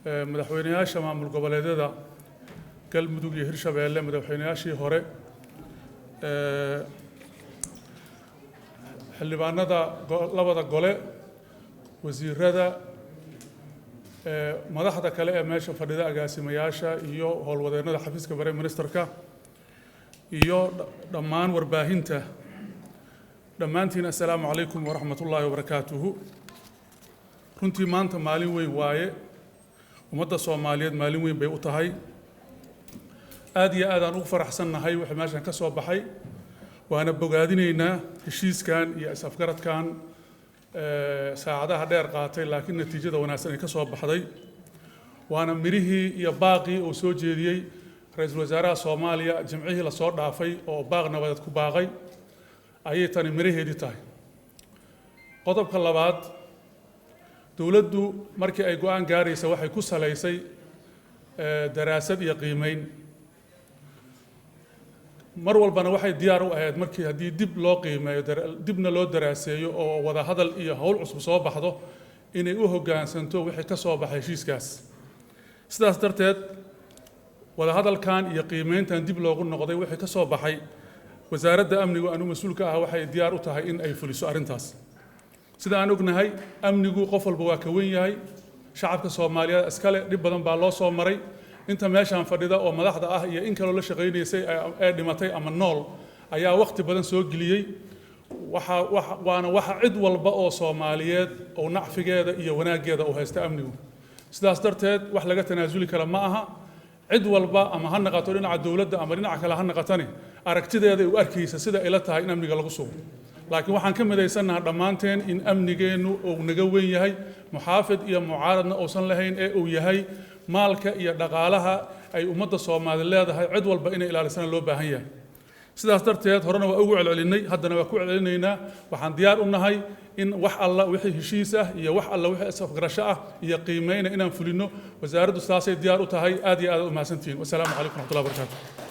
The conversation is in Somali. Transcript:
Madaxweynayaasha maamul goboleedyada Galmudug iyo Hirshabeelle, madaxweynayaashii hore, xildhibaanada labada gole, wasiirada, madaxda kale ee meesha fadhida, agaasimayaasha iyo howlwadeennada xafiiska prime ministerka iyo dhammaan warbaahinta, dhammaantiin assalaamu calaykum waraxmat ullaahi wabarakaatuhu. Runtii maanta maalin weyn waaye, ummadda Soomaaliyeed maalin weyn bay u tahay. Aad iyo aad aan ugu faraxsannahay waxa meeshan ka soo baxay, waana bogaadinaynaa heshiiskan iyo is-afgaradkan saacadaha dheer qaatay, laakiin natiijada wanaagsan ay ka soo baxday. Waana mirihii iyo baaqii uu soo jeediyey ra-iisul wasaaraha Soomaaliya Jimcihii lasoo dhaafay oo baaq nabadeed ku baaqay ayay tani miraheedii tahay. Qodobka labaad, dowladdu markii ay go'aan gaaraysa waxay ku salaysay daraasad iyo qiimeyn. Mar walbana waxay diyaar u ahayd markii haddii dib loo qiimeeyo, dibna loo daraaseeyo oo wada hadal iyo howl cusub soo baxdo, inay u hoggaansanto wixii ka soo baxay heshiiskaas. Sidaas darteed, wada hadalkan iyo qiimeyntan dib loogu noqday wixii ka soo baxay, wasaaradda amnigu aanu mas-uul ka ah waxay diyaar u tahay in ay fuliso arrintaas. Sida aan ognahay, amnigu qof walba waa ka wen yahay, shacabka Soomaaliyeed iskale. Dhib badan baa loo soo maray. Inta meeshaan fadhida oo madaxda ah iyo in kaloo la shaqaynaysay ee dhimatay ama nool ayaa wakhti badan soo geliyey. Waxa waana waxa cid walba oo Soomaaliyeed oo nacfigeeda iyo wanaaggeeda uu haysta amnigu. Sidaas darteed, wax laga tanaasuli kara ma aha. Cid walba, ama ha naqato dhinaca dowladda ama dhinaca kale ha naqatani, aragtideeda u arkaysa sida ay la tahay in amniga lagu sugo, laakiin waxaan ka midaysannaha dhammaanteen in amnigeennu uu naga weyn yahay, muxaafid iyo mucaaradna uusan lahayn, ee uu yahay maalka iyo dhaqaalaha ay ummadda Soomaali leedahay, cid walba inay ilaalisana loo baahan yahay. Sidaas darteed, horena waa ugu celcelinay, haddana waa ku celcelinaynaa, waxaan diyaar u nahay in wax alla wixii heshiis ah iyo wax alla wixii is-afgarasho ah iyo qiimeyna inaan fulinno. Wasaaraddu saasay diyaar u tahay. Aad iyo aad u mahadsantihiin. Wasalaamu calaykum waraxmatullahi wabarakaatu.